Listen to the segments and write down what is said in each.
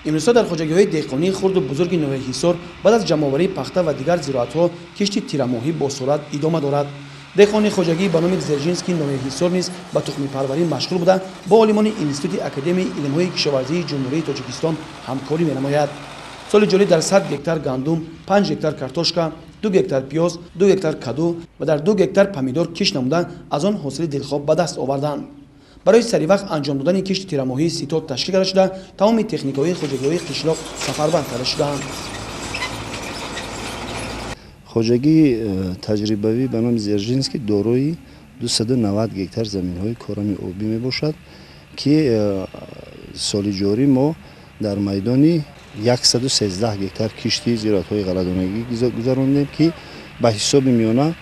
Имрӯзҳо дар хоҷагиҳои деҳқонии хурду бузурги ноҳияи Ҳисор баъд аз ҷамъоварии пахта ва дигар зироатҳо кишти тирамоҳӣ бо суръат идома дорад. Деҳқони хоҷагии ба номи Дзержинский ноҳияи Ҳисор низ ба тухмипарварӣ машғул буда, бо олимони Институти Академияи илмҳои кишоварзии Ҷумҳурии Тоҷикистон ҳамкорӣ менамояд. Соли ҷорӣ дар 100 гектар гандум, 5 гектар картошка, 2 гектар пиёз, 2 гектар каду ва дар 2 гектар помидор кишт намуда, аз он ҳосили дилхоҳ ба даст оварданд. Барои саривақт анҷом додани кишти тирамоҳӣ ситод ташкил карда шуда, тамоми техникаҳои хоҷагиҳои қишлоқ сафарбар карда шудаанд. Хоҷагии таҷрибавӣ ба номи Дзержинский дорои 290 гектар заминҳои корами обӣ мебошад, ки соли ҷорӣ мо дар майдони 113 гектар кишти зироатҳои ғалладонагӣ гузарондем, ки ба ҳисоби миёна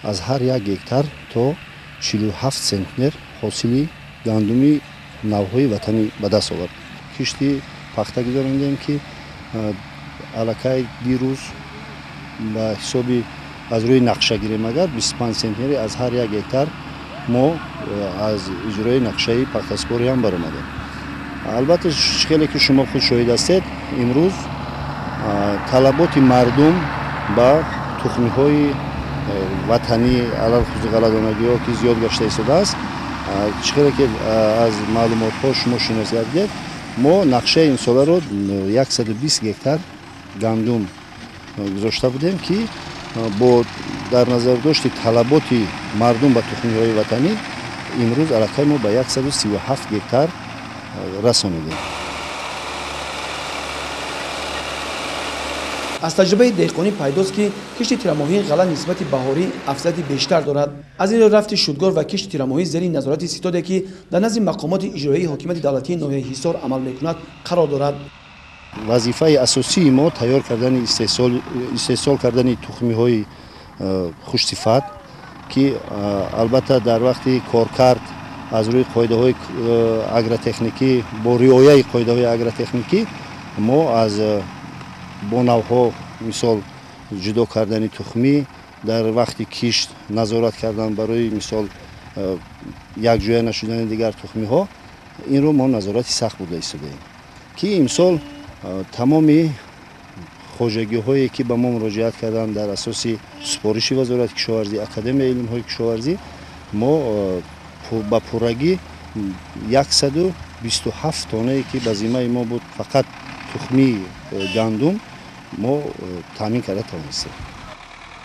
аз ҳар як гектар то 47 центнер ҳосили гандуми навъҳои ватанӣ ба даст овард. Кишти пахта гузарондем, ки аллакай дирӯз ба ҳисоби аз рӯи нақша гирем агар 25 центнери аз ҳар як гектар мо аз иҷрои нақшаи пахтаспорӣ ҳам баромадем. Албатта, хеле ки шумо худ шоҳид ҳастед, имрӯз талаботи мардум ба тухмиҳои ватанӣ, алалхусус ғалладонагиҳо, ки зиёд гашта истодааст, чӣ хеле ки аз маълумотҳо шумо шинос гардидед, мо нақшаи имсоларо 120 гектар гандум гузошта будем, ки бо дар назардошти талаботи мардум ба тухмиҳои ватанӣ имрӯз аллакай мо ба 137 гектар расонидем. Аз таҷрибаи деҳқонӣ пайдост, ки кишти тирамоҳии ғалла нисбати баҳорӣ афзалияти бештар дорад. Аз ин рӯ рафти шудгор ва кишти тирамоҳӣ зери назорати ситоде, ки дар назди мақомоти иҷроияи ҳокимияти давлатии ноҳияи Ҳисор амал мекунад, қарор дорад. Вазифаи асосии мо тайёр кардани истеҳсол кардани тухмиҳои хушсифат, ки албатта дар вақти коркард аз рӯи қоидаҳои агротехникӣ, бо риояи қоидаҳои агротехникӣ мо аз бо навъҳо, мисол ҷудо кардани тухмӣ, дар вақти кишт назорат кардан барои мисол якҷоя нашудани дигар тухмиҳо, инро мо назорати сахт бурда истодаем, ки имсол тамоми хоҷагиҳое ки ба мо муроҷиат карданд дар асоси супориши Вазорати кишоварзӣ, Академияи илмҳои кишоварзӣ, мо ба пуррагӣ 127 тоннае ки ба зиммаи мо буд фақат тухмии гандум мо таъмин карда тавонистем.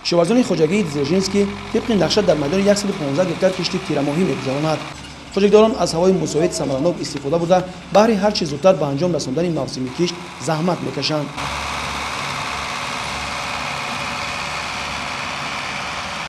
Кишоварзони хоҷагии Дзержинский тибқи нақша дар майдони 115 гектар кишти тирамоҳӣ мегузаронад. Хоҷагидорон аз ҳавои мусоид самаранок истифода бурда, баҳри ҳар чӣ зудтар ба анҷом расондани мавсими кишт заҳмат мекашанд.